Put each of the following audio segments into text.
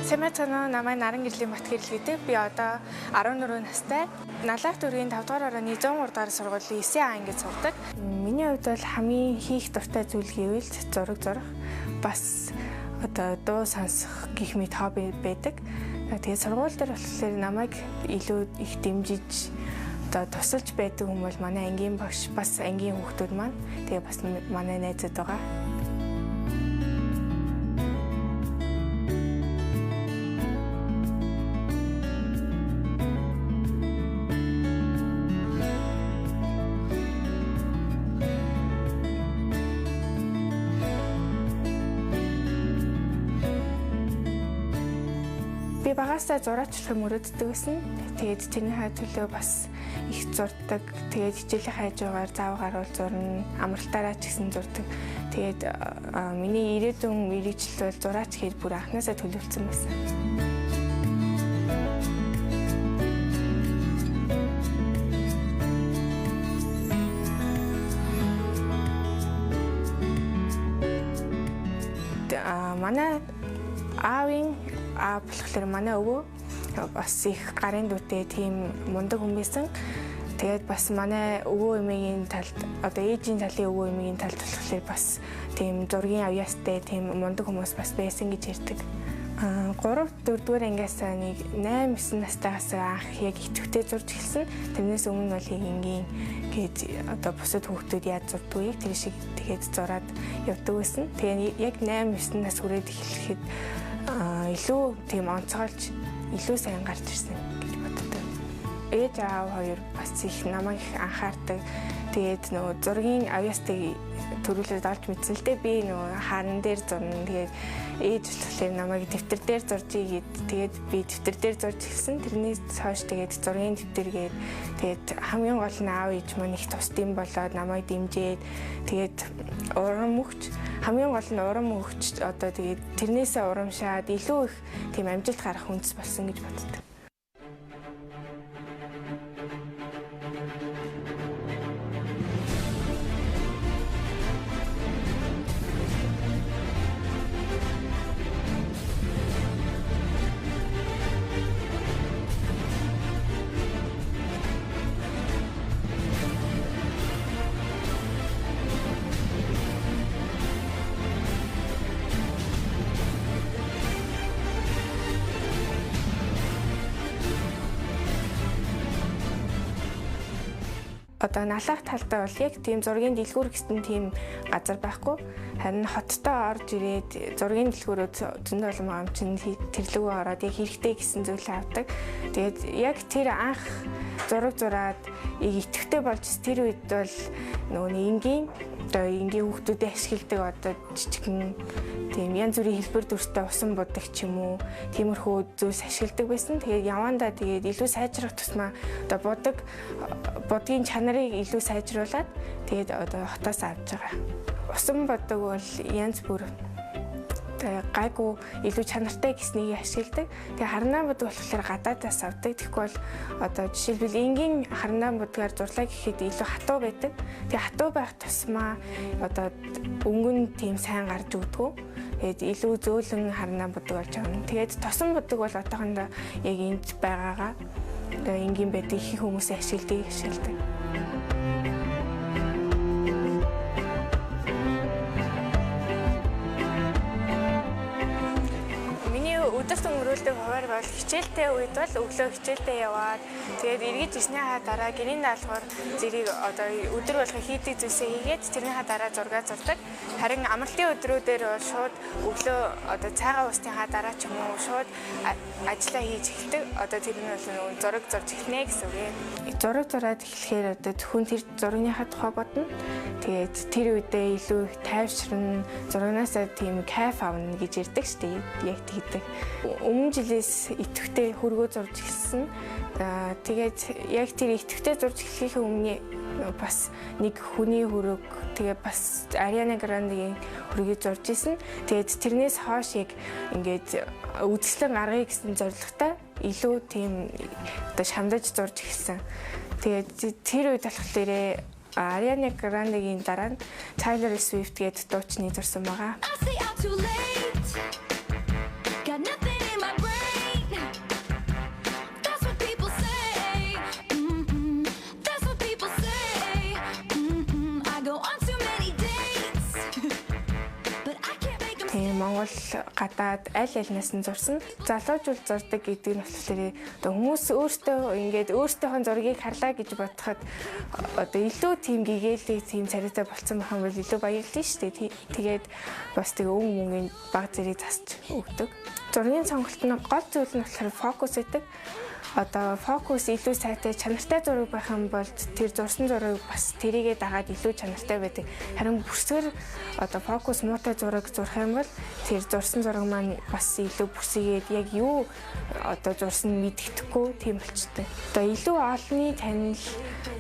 Сайн байцгаана уу? Намайг Наран Гэрлийн Батгэрэл гэдэг. Би одоо 14 настай. Налаах дүүргийн 5 дугаар орооны 103 дугаар сургуулийн 9 А ангид сурдаг. Миний хувьд бол хамгийн хийх дуртай зүйл гэвэл зураг зурах, бас одоо дуу сонсох гэх мэт хобби байдаг. Тэгээд сургууль дээр болохоор намайг илүү их дэмжиж, одоо тусалж байдаг хүн бол манай ангийн багш, бас ангийн хүүхдүүд маань, тэгээ бас манай найзууд байгаа. Би багасаа зураач болохыг мөрөөддөг байсан. Тэгээд тэрнийхээ төлөө бас их зурдаг. Тэгээд хичээлийн хажуугаар зав гарвал зурна, амралтаараа ч гэсэн зурдаг. Тэгээд миний ирээдүйн мэргэжил бол зураач гэж бүр анхнаасаа төлөвлөсөн байсан. Манай аавын аав болохоор манай өвөө бас их гарын дүүтэй тийм мундаг хүн байсан. Тэгээд бас манай өвөө эмээгийн талд, одоо ээжийн талын өвөө эмээгийн талд болохоор бас тийм зургийн авьяастай тийм мундаг хүмүүс бас байсан гэж ярьдаг. 3 4 дугаар ангиасаа нэг 8 9 настайгаас анх яг идэвхтэй зурж эхэлсэн. Тэрнээс өмнө бол яг энгийн гээд одоо бусад хүүхдүүд яаж зурдгүй тэр шиг тэгээд зураад явдаг байсан. Тэгээд яг 8 9 нас хүрээд эхлэхэд илүү тийм онцгойлж, илүү сайн гарч ирсэн гэж боддог. Ээж аав хоёр бас их намайг их анхаардаг. Тэгээд нөгөө зургийн авьяастыг төрүүлээд олж мэдсэн л дээ. Би нөгөө харан дээр зурна. Тэгээд ээж болохоор намайг дэвтэр дээр зурж ийгээд, тэгээд би дэвтэр дээр зурж эхэлсэн. Тэрнээс хойш тэгээд зургийн дэвтэр гээд, тэгээд хамгийн гол нь аав ээж маань их тусдим болоод намайг дэмжиж, тэгээд урам өгч, хамгийн гол нь урам өгч, одоо тэгээд тэрнээсээ урамшаад илүү их тийм амжилт гарах үндэс болсон гэж боддог. Одоо налаах талдаа бол яг тийм зургийн дэлгүүр гэсэн тийм газар байхгүй. Харин хоттой орж ирээд зургийн дэлгүүрүүд зөндөө олон байгаа юм чинь тэрлэгөө ороод яг хэрэгтэй гэсэн зүйлээ авдаг. Тэгээд яг тэр анх зураг зураад идэвхтэй болж тэр үед бол нөгөө нэг энгийн, одоо энгийн хүүхдүүдэд ашигладаг одоо жижигхэн тийм янз бүрийн хэлбэр дүрстэй усан будаг ч юм уу, тиймэрхүү зүйлс ашигладаг байсан. Тэгээд явандаа тэгээд илүү сайжрах тусмаа одоо будгийн чанарыг илүү сайжруулад тэгээд одоо хотоос авч байгаа. Усан будаг бол янз бүр гайгүй илүү чанартай гэснийг ашигладаг. Тэгээ харнаа будаг болохоор гадаадаас авдаг. Тэгэхгүй бол одоо жишээлбэл энгийн харнаа будгаар зурлаа гэхэд илүү хатуу байдаг. Тэгээ хатуу байх тусмаа одоо өнгөн тийм сайн гарч өгдөггүй. Тэгээд илүү зөөлөн харнаа будаг болж авна. Тэгээд тосон будаг бол одоохондоо яг энд байгаагаа одоо энгийн байдаг, их хүмүүс ашигладаг. Өдөрт өнгөрүүлдэг хуваар бол хичээлтэй үед бол өглөө хичээлдээ яваад, тэгээд эргэж ирснийхаа дараа гэрийн даалгавар зэрэг одоо өдөр болгон хийдэг зүйлсээ хийгээд тэрнийхаа дараа зураг зурдаг. Харин амралтын өдрүүдээр бол шууд өглөө одоо цайгаа уусныхаа дараа ч юм уу шууд ажиллаа хийж эхэлдэг. Одоо тэр нь бол нөгөө зураг зурж эхэлнэ гэсэн үг ээ. Зураг зураад эхлэхээр одоо зөвхөн тэр зургийнхаа тухай бодно. Тэгээд тэр үедээ илүү их тайвширна, зурагнаасаа тийм кайф авна гэж ярьдаг шүү дээ. Яг тэгдэг. Өмнө жилээс идэвхтэй хөргөө зурж эхэлсэн. Тэгээд яг тэр идэвхтэй зурж эхлэхийн өмнө бас нэг хүний хөрөг, тэгээ бас Ariana Grande-гийн хөрөгийг зурж исэн. Тэгээд тэрнээс хойш яг ингээд үзэсгэлэн гаргая гэсэн зорилготой илүү тийм одоо шамдаж зурж эхэлсэн. Тэгээд тэр үед болохоор Ariana Grande-гийн дараа нь Taylor Swift гэдэг дуучны зурсан байгаа. I say I'm too late. Got nothing in my brain. Тийм, Монгол, гадаад аль альнаас нь зурсан. Залуучууд зурдаг гэдэг нь болохоор одоо хүмүүс өөртөө ингээд өөртөөхөө зургийг харлаа гэж бодоход одоо илүү тийм гэгээлэг, тийм царайтай болцсон байх юм бол илүү баярлалаа шүү дээ. Тэгээд бас тэгээ өнгө мөнгөний баг зэрэг засч өгдөг. Зургийн сонголт нь гол зүйл нь болохоор фокус гэдэг. Одоо фокус илүү сайтай, чанартай зураг байх юм бол тэр зурсан зураг бас тэрийгээ дагаад илүү чанартай байдаг. Харин бүрсгэр одоо фокус муутай зураг зурх юм бол тэр зурсан зураг маань бас илүү бүрсгээд яг юу одоо зурсан мэддэхгүй тийм болчтой. Одоо илүү олонний танил,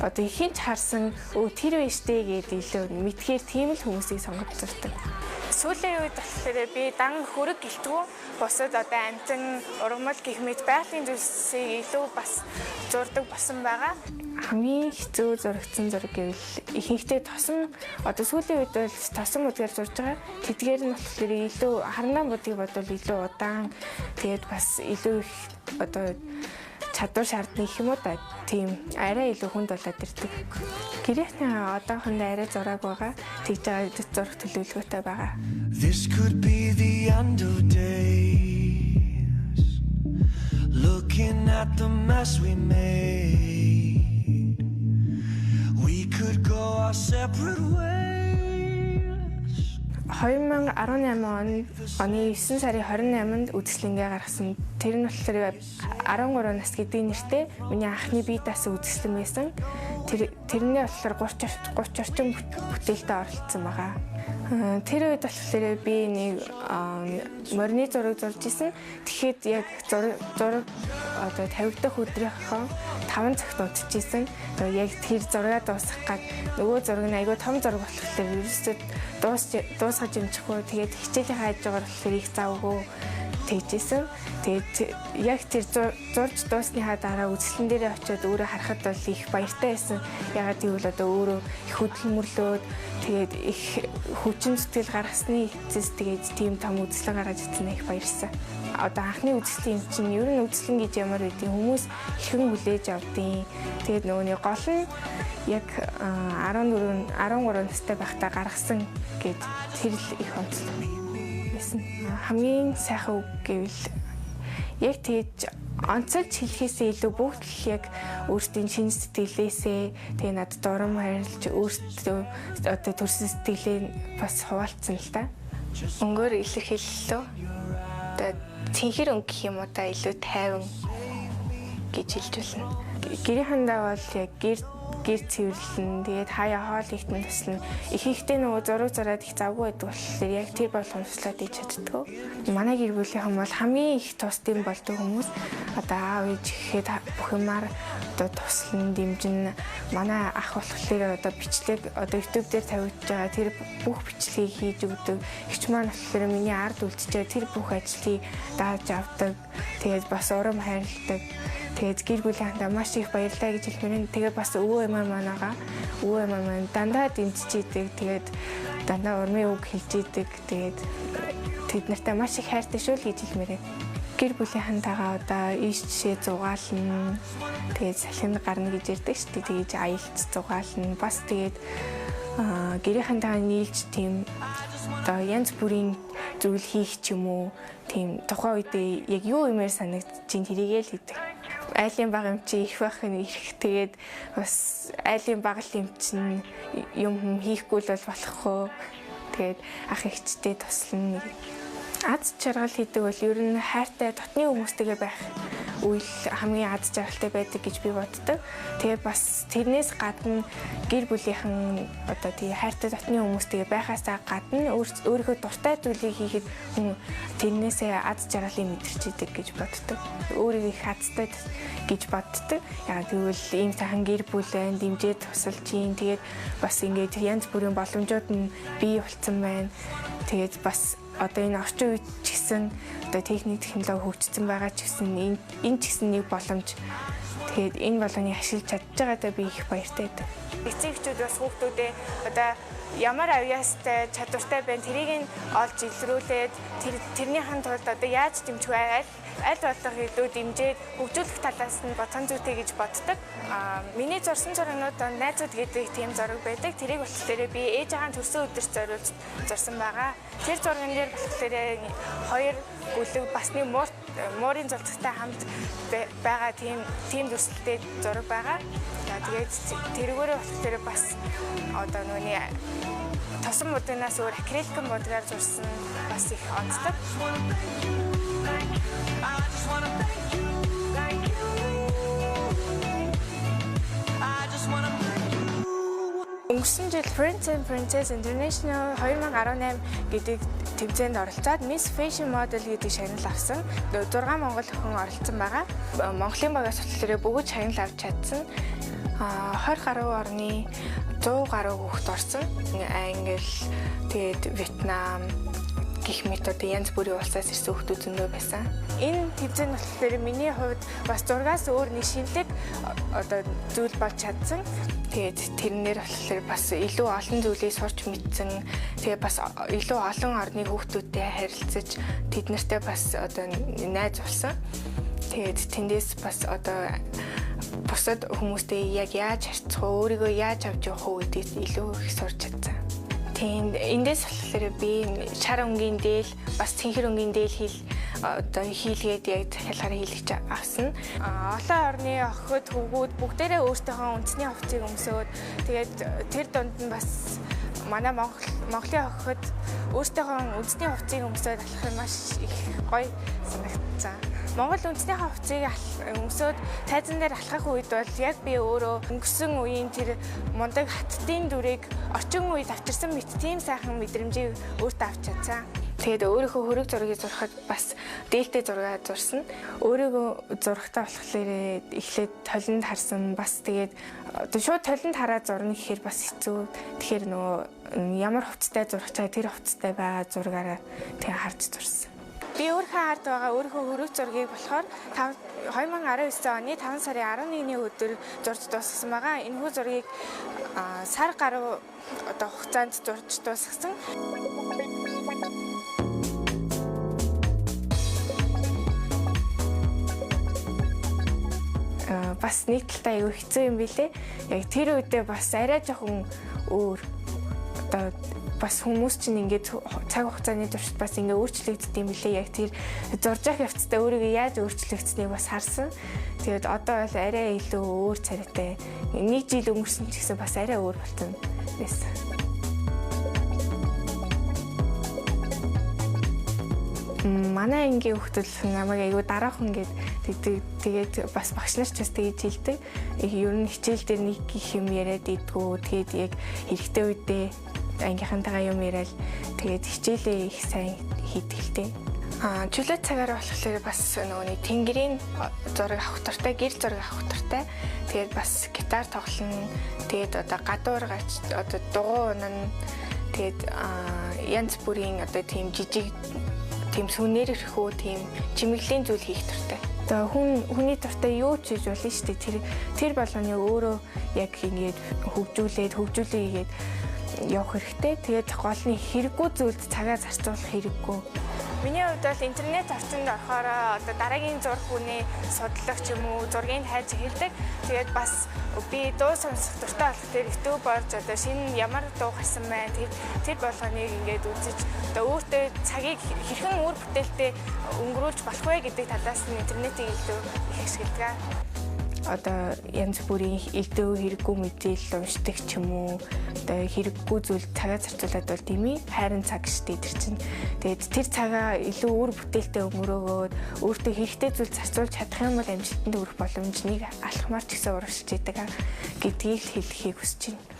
одоо ихэнх харсан өө тэр байж тээ гээд илүү мэдхээр тийм л хүмүүсийг сонгож зурдаг. Сүүлийн үед болохоор би дан хөрөг гэлтгүү бусад одоо амтан, ургамал гэх мэт байгалийн зүйлсийг илүү бас зурдаг болсон байгаа. Хамгийн хэцүү зурагдсан зураг гэвэл ихэнхдээ тосон, одоо сүүлийн үед бол тосон будгаар зурж байгаа. Тэдгээр нь болохоор илүү харнаа будгийг бодвол илүү удаан, тэгээд бас илүү их одоо чадвар шаардна гэх юм уу да. Тийм, арай илүү хүнд болоод ирдэг. Гэрээхний одоохондоо арай зурааг байгаа. Тэгж байгаа зурх төлөвлөгөөтэй байгаа. This could be the end of days. Looking at the mess we made. We could go our separate ways. 2018 оны 9 сарын 28-нд үзэсгэлэнгээ гаргасан. Тэр нь болохоор 13 нас гэдэг нэртэй миний анхны бие даасан үзэсгэлэн байсан. Тэрний болохоор 30 30 орчим бүтээлтэй оролцсон байгаа. Тэр үед болохоор би нэг морины зураг зурж исэн. Тэгэхэд яг зураг одоо тавигдах өдрийнхөө 5 цагт унтчихсэн. Яг тэр зургаа дуусгах гад нөгөө зураг нь айгүй том зураг болохоор ерөөсөө дуусгаж юмчихгүй. Тэгээд хичээлийн хажуугаар болохоор их завгүй тэгжсэн. Тэгээд яг тэр зурж дууссныхаа дараа үзэсгэлэн дээрээ очиод өөрөө харахад бол их баяртай байсан. Ягаад гэвэл одоо өөрөө их хөдөлмөрлөөд, тэгээд их хүчин зүтгэл гаргасны эцэс тэгээд тийм том үзэсгэлэн гаргаж ирсэн, их баярлсан. Одоо анхны үзэсгэлэн юм чинь ер нь үзэсгэлэн гэж ямар байдгийг хүмүүс хэрхэн хүлээж авдیں۔ Тэгээд нөгөөний гол нь яг 14 13 настай байхдаа гаргасан гэд тэр л их онцлог байсан. Хамгийн сайхан үг гэвэл яг тэгж онцолж хэлэхээсээ илүү бүгд л яг өөрсдийн шинж сэтгэлээсээ тэгээ надад урам хайрлаж, өөртөө одоо төрсэн сэтгэлээ бас хуваалцсан л та. Өнгөөр илэрхийллөө. Одоо цэнхэр өнгө гэх юм уу та, илүү тайван гэж хэлж байна. Гэрийнхэндээ бол яг гэр цэвэрлэн, тэгээд хаяа хоол ихтэн туслана. Ихэнхдээ нөгөө зураг зураад их завгүй байдаг болохоор яг тэр болгон туслаад иж чаддгүй. Манай гэр бүлийнхэн бол хамгийн их тусдсан болдог хүмүүс. Одоо аав ээж гэхэд бүх юмар одоо туслан дэмжин. Манай ах болохоор одоо бичлэг, одоо YouTube дээр тавигдж байгаа тэр бүх бичлэгийг хийж өгдөг. Эгч маань болохоор миний ард үлдчихээ тэр бүх ажлыг дааж авдаг. Тэгээд бас урам хайрладаг. Тэгээд гэр бүлийнхэнтэй маш их баярлалаа гэж хэлмээр байна. Тэгээд бас өвөө эмээ маань байгаа. Өвөө эмээ маань дандаа дэмжиж идэг. Тэгээд дандаа урмын үг хэлж идэг. Тэгээд тэд нартай маш их хайртай шүү л гэж хэлмээр байна. Гэр бүлийнхэнтэйгээ одоо ийш жишээ зугаална. Тэгээд салхинд гарна гэж ярьдаг шүү дээ. Тэгээд аялц зугаална. Бас тэгээд гэрийнхэнтэйгээ нийлж тийм одоо янз бүрийн зүйл хийх ч юм уу, тийм тухайн үедээ яг юу юмэр санагдчих тэрийгээ л хийдэг. Айлын баг юм чи их байх нь ирэх. Тэгээд бас айлын баг л юм чинь юм хийхгүй л бол болохгүй. Тэгээд ах эгчтэй туслана. Аз жаргал хийдэг бол ер нь хайртай дотны хүмүүстэйгээ байх үйл хамгийн аз жаргалтай байдаг гэж би боддог. Тэгээ бас тэрнээс гадна гэр бүлийнхэн одоо тий хайртай дотны хүмүүстэйгээ байхаасаа гадна өөрийнхөө дуртай зүйлийг хийхэд хүн тэрнээсээ аз жаргалыг мэдэрч идэг гэж боддог. Өөрийгөө их азтай гэж боддог. Яг тэгвэл ийм сайхан гэр бүл байна, дэмжиж тусалж юм. Тэгээд бас ингээд янз бүрийн боломжууд нь бий болцсон байна. Тэгээд бас одоо энэ орчин үед ч гэсэн одоо техник технологи хөгжсөн байгаа ч гэсэн энэ ч гэсэн нэг боломж. Тэгээд энэ боломжийг ашиглаж чадж байгаадаа би их баяртай байдаг. Эцэг эхчүүд бас хүүхдүүдээ одоо Ямар авьяастай, чадвартай байна тэрийг нь олж илрүүлээд тэрнийхэн тулд одоо яаж дэмжих вэ? Аль болох илүү дэмжиж хөгжүүлэх талаас нь бодхон зүйтэй гэж боддог. Миний зурсан зургнууд найзууд гэдэг тийм зураг байдаг. Тэрийг болохоор би ээж агаан төрсөн өдөрт зориулж зурсан байгаа. Тэр зурган дээр болохоор хоёр гүлэг бас нэг муурын зулцтай хамт байгаа тийм дүрслэлтэй зураг байгаа. Тэгээд тэрүүгээрээ болохоор бас одоо нүуний тосон мууднаас өөр акриликэн муудгаар зурсан бас их онцлог. Өнгөрсөн жил Prince and Princess International 2018 гэдэг тэмцээнд оролцоод Miss Fashion Model гэдэг шагнал авсан. 6 монгол охин оролцсон байгаа. Монголын багаас болохоор бүгд шагнал авч чадсан. 20 гаруй орны 100 гаруй хүүхэд орсон. Англи, тэгээд Вьетнам гэх мэт одоо янз бүрийн улсаас ирсэн хүүхдүүд зөндөө байсан. Энэ тэмцээн болохоор миний хувьд бас зургаас өөр нэг шинэлэг одоо зүйл болж чадсан. Тэгээд тэрнээр болохоор бас илүү олон зүйлийг сурч мэдсэн. Тэгээд бас илүү олон орны хүүхдүүдтэй харилцаж тэд нартай бас одоо найз болсон. Тэгээд тэндээс бас одоо бусад хүмүүстэй яг яаж харьцах вэ, өөрийгөө яаж авч явах вэ гэдгийг илүү их сурч чадсан. Тийм, эндээс болохоор би шар өнгийн дээл, бас цэнхэр өнгийн дээл одоо хийлгээд яг захиалгаар хийлгэж авсан. Олон орны охид хөвгүүд бүгдээрээ өөртөөхөө үндэсний хувцсыг өмсөөд тэгээд тэр дунд нь бас манай Монголын охид өөртөөхөө үндэсний хувцсыг өмсөөд алхах нь маш их гоё санагдсан. Монгол үндэснийхээ хувцсыг өмсөөд тайзан дээр алхах үед бол яг би өөрөө өнгөрсөн үеийн тэр мундаг хаттын дүрийг орчин үед авчирсан мэт тийм сайхан мэдрэмжийг өөртөө авч чадсан. Тэгээд өөрийнхөө хөрөг зургийг зурхад бас дээлтэй зураг зурсан. Өөрийгөө зурхтаа болохоор эхлээд толинд харсан, бас тэгээд одоо шууд толинд хараад зурна гэхээр бас хэцүү. Тэгэхээр нөгөө ямар хувцастай зурх чаа тэр хувцастай байгаа зургаараа тэгээ харж зурсан. Би өөрийнхөө ард байгаа өөрийнхөө хөрөг зургийг болохоор 2019 оны 5 сарын 11-ний өдөр зурж дуусгасан байгаа. Энэхүү зургийг сар гаруй одоо хугацаанд зурж дуусгасан. Бас нэг талдаа айгүй хэцүү юм билээ. Яг тэр үедээ бас арай жоохон өөр одоо бас хүмүүс чинь ингээд цаг хугацааны туршид бас ингээд өөрчлөгддөг юм билээ. Яг тэр зурж явах явцдаа өөрийгөө яаж өөрчлөгдсөнийг бас харсан. Тэгээд одоо бол арай илүү өөр царайтай. Нэг жил өнгөрсөн ч гэсэн бас арай өөр болсон байсан. Манай ангийн хүүхдүүд намайг айгүй дараахан гээд тэгээд бас багш нар ч бас тэгж хэлдэг. Ер нь хичээл дээр нэг их юм яриад идэггүй. Тэгээд яг хэрэгтэй үедээ ангийнхантайгаа юм яриад тэгээд хичээлээ их сайн хийдэг л дээ. Чөлөө цагаар болохоор бас нөгөө нэг тэнгэрийн зураг авах дуртай, гэрэл зураг авах дуртай. Тэгээд бас гитар тоглоно. Тэгээд одоо гадуур гарч одоо дугуй унана. Тэгээд янз бүрийн одоо тийм жижиг тийм сүнээрхүү тийм чимэглэлийн зүйл хийх дуртай. Одоо хүний дуртай юу ч хийж болно шүү дээ. Тэр болгоныг өөрөө яг ингээд хөгжүүлээгээд явах хэрэгтэй. Тэгээд гол нь хэрэггүй зүйлд цагаа зарцуулах хэрэггүй. Миний хувьд бол интернет орчинд орохоор одоо дараагийн зурх хүний судлах ч юм уу зургийг хайж эхэлдэг. Тэгээд бас би дуу сонсох дуртай болох тэр YouTube орж одоо шинэ ямар дуу гарсан байна тэр болгоныг ингээд үзэж одоо өөртөө цагийг хэрхэн үр бүтээлтэй өнгөрүүлж болох вэ гэдэг талаас нь интернетийг илүү их ашигладаг. Одоо янз бүрийн элдв хэрэггүй мэдээлэл уншдаг ч юм уу одоо хэрэггүй зүйл цагаа зарцуулаад бол тийм ээ хайрын цаг шүү дээ тэр чинь. Тэгээд тэр цагаа илүү үр бүтээлтэй өнгөрөөгөөд өөртөө хэрэгтэй зүйл зарцуулж чадах юм бол амжилтанд хүрэх боломж нэг алхмаар ч гэсэн урагшилж идэг гэдгийг л хэлэхийг хүсэж байна.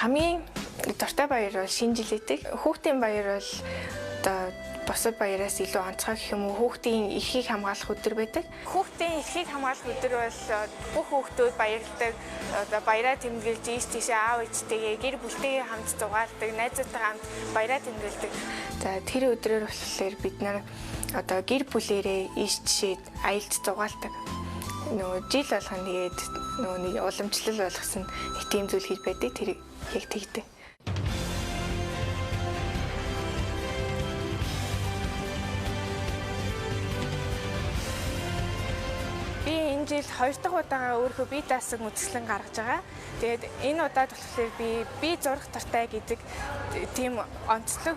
Хамгийн дуртай баяр бол шинэ жил гэдэг. Хүүхдийн баяр бол одоо бусад баяраас илүү онцгой гэх юм уу, хүүхдийн эрхийг хамгаалах өдөр байдаг. Хүүхдийн эрхийг хамгаалах өдөр бол бүх хүүхдүүд баярладаг. Одоо баяраа тэмдэглэж ийш тийшээ аав ээжтэйгээ гэр бүлтэйгээ хамт зугаалдаг, найзуудтайгаа хамт баяраа тэмдэглэдэг. За тэр өдрөөр болохоор бид нар одоо гэр бүлээрээ ийш тийшээ аялж зугаалдаг. Нөгөө жил болгоно тэгээд нөгөө нэг уламжлал болгосон нэг тийм зүйл хийж байдаг. Тэр яг тэгдэг. Би энэ жил хоёр дахь удаага өөрөө бие даасан үзэсгэлэн гаргаж байгаа. Тэгээд энэ удаад болохоор би зурах дуртай гэдэг тийм онцлог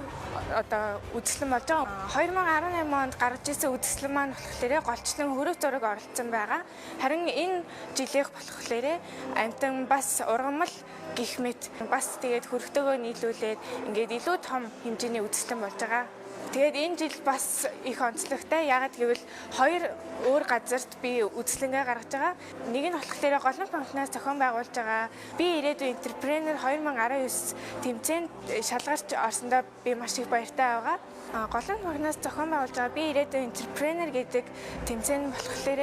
одоо үзэсгэлэн болж байгаа. 2018 онд гаргаж ирсэн үзэсгэлэн маань болохоор голчлон хөрөг зураг оролцсон байгаа. Харин энэ жилийнх болохоор амтан бас ургамал гих мэт бас тэгээд хөрөгтэйгөө нийлүүлээд ингээд илүү том хэмжээний үзэсгэлэн болж байгаа. Тэгээд энэ жил бас их онцлогтой. Яагаад гэвэл хоёр өөр газарт би үзэсгэлэнгээ гаргаж байгаа. Нэг нь болохоор Голомт банкнаас зохион байгуулж байгаа. Би ирээдүйн entrepreneur 2019 тэмцээнд шалгарч орсондоо би маш их баяртай байгаа. Голомт банкнаас зохион байгуулж байгаа би ирээдүйн entrepreneur гэдэг тэмцээн болохоор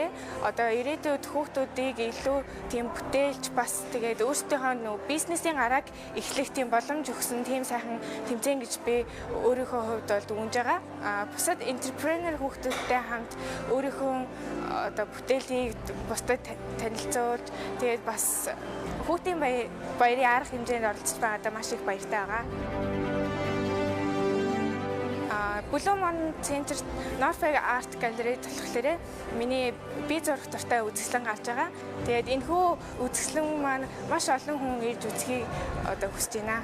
одоо ирээдүйд хүүхдүүдийг илүү тийм бүтээлч бас тэгээд өөрсдийнхөө нөө бизнесийн гарааг эхлэх тийм боломж өгсөн тийм сайхан тэмцээн гэж би өөрийнхөө хувьд бол дүгнэж байгаа. Бусад entrepreneur хүүхдүүдтэй хамт өөрийнхөө одоо бүтээлийг бусдад танилцуулж тэгээд бас хүүхдийн баярын арга хэмжээнд оролцож байгаадаа маш их баяртай байгаа. Blue Moon Center Norfolk Art Gallery болохоор миний бие зурах дуртай үзэсгэлэн гарч байгаа. Тэгээд энэхүү үзэсгэлэн маань маш олон хүн ирж үзхийг одоо хүсэж байна.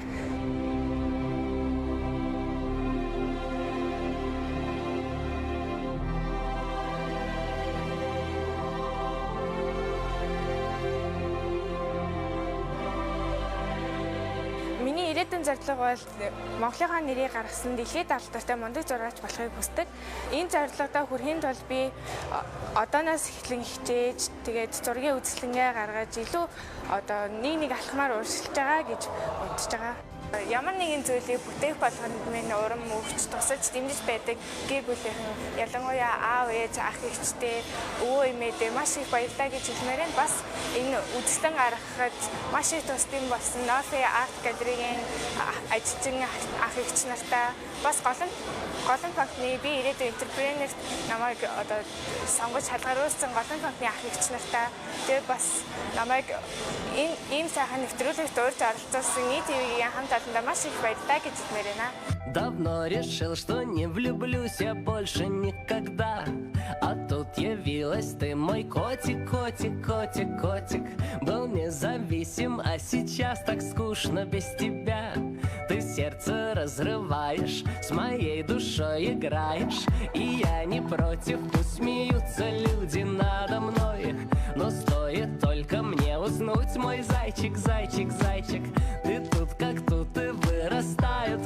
Миний ирээдүйн зорилго бол Монголынхаа нэрийг гаргасан дэлхийд алдартай мундаг зураач болохыг хүсдэг. Энэ зорилгодоо хүрэхийн тулд би одооноос эхлэн хичээж, тэгээд зургийн үзэсгэлэнгээ гаргаж илүү одоо нэг нэг алхмаар урьдчилж байгаа гэж бодож байгаа. Ямар нэгэн зүйлийг бүтээх болгонд минь урам өгч, тусалж дэмжиж байдаг гэр бүлийнхэн ялангуяа аав ээж, ах эгчтэй, өвөө эмээдээ маш их баярлалаа гэж хэлмээр байна. Бас энэ үзэсгэлэн гаргахад маш их тусдим болсон Norfolk Art Gallery-гийн ажилчин ах эгч нартаа бас Голомт банкны би ирээдүйн entrepreneur намайг одоо сонгож шалгаруулсан Голомт банкны ах эгч нартаа тэгээд бас намайг энэ ийм сайхан нэвтрүүлэгт урьж оролцуулсан ETV-ийн хамт олондоо маш их баярлалаа гэж хэлмээр байна. Давно решил, что не влюблюсь я больше никогда. А тут явилась ты, мой котик, котик, котик, котик. Был независим, а сейчас так скучно без тебя. Ты сердце разрываешь, с моей душой играешь. И я не против, пусть смеются люди надо мной. Но стоит только мне уснуть, мой зайчик, зайчик, зайчик. Ты тут как тут и вырастают